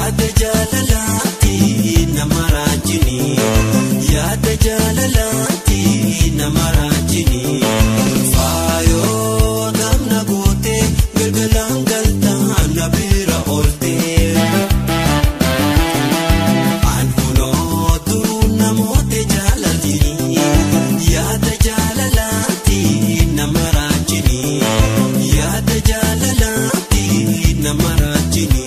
Yaada jaalalaati nama raajini. Yaada jaalalaati nama raajini. Faayoo gamna gootee galgalaan galtaan na bira ooltee. An kunoo duruu namoota jaalatini. Yaada jaalalaati nama raajini. Yaada jaalalaati nama raajini.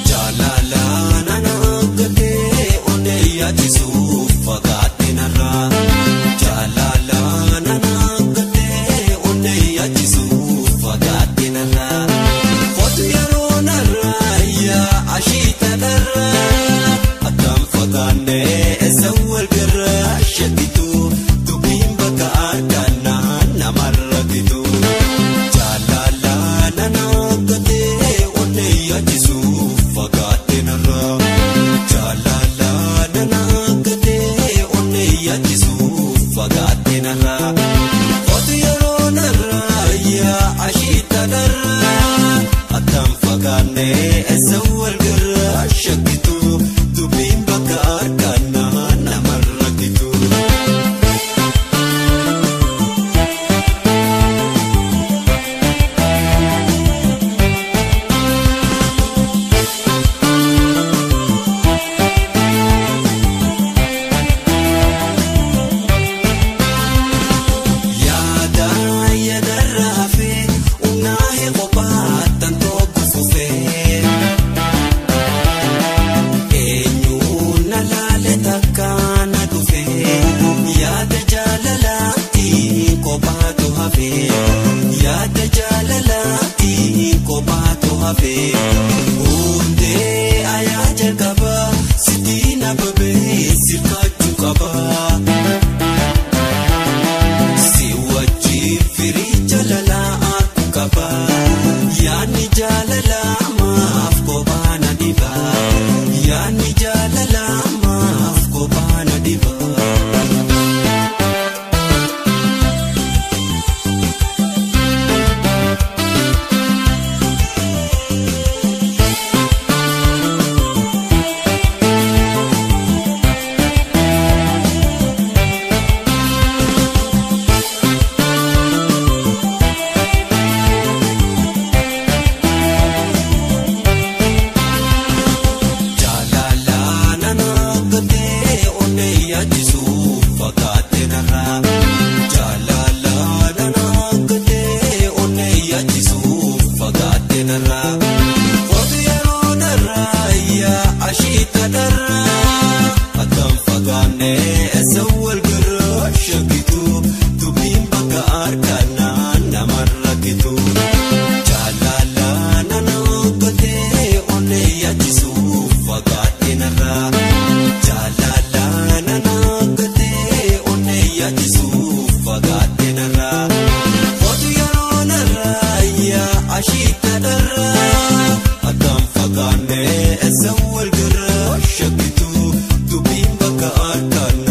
Jaalalaa nana gatee onnee yaachisuuf fagaate narraa. Jaalalaa nana gatee onnee yaachisuuf fagaate narraa. Kootu yeroo narraa yaa ashiita dharraa. Akkam fagaannee eessa wal garraa shakkitu dubbiin bakka argannaa namarra gitu. Jaalalaa nana gatee onnee yaachisuuf fagaate narraa. Jaalalaa nana gatee onnee yaachisuuf fagaate narraa. Kootu yeroo narraa yaa ashiita dharraa. Akkam fagaannee eessa wal garraa shakkitu dubbiin bakka argannaa namarra gitu. Yaada yaadarra hafee humnaa heeqophaa tan tokko fufee. Eenyuun na laale takka na dhufee. Yaada jaalalaati kophaatu hafee. Yaada jaalalaati kophaatu hafee. Hundee ayaa jalqaba sitti na babee sirkaachuu qaba. Si wajjin firii jaalalaa akkuma qaba. Yaadni jaalalaa maaf kophaa na dhiba. Yaadni jaalalaa maaf kophaa na dhiba. Jaalalaa nana gatee onnee yaachisuuf fagaate narraa. Jaalalaa nana gatee onnee yaachisuuf fagaate narraa. Kootu yeroo narraa yaa ashiita dharraa. Akkam fagaannee eessa wal garraa shakkitu dubbiin bakka argannaa namarra gitu. Jaalalaa nana gatee onnee yaachisuuf fagaate narraa. Jaalalaa nana gatee onnee yaachisuuf fagaate narraa. Kootu yeroo narraa yaa ashiita dharraa. Akkam fagaannee eessa wal garraa shakkitu dubbiin bakka argannaa.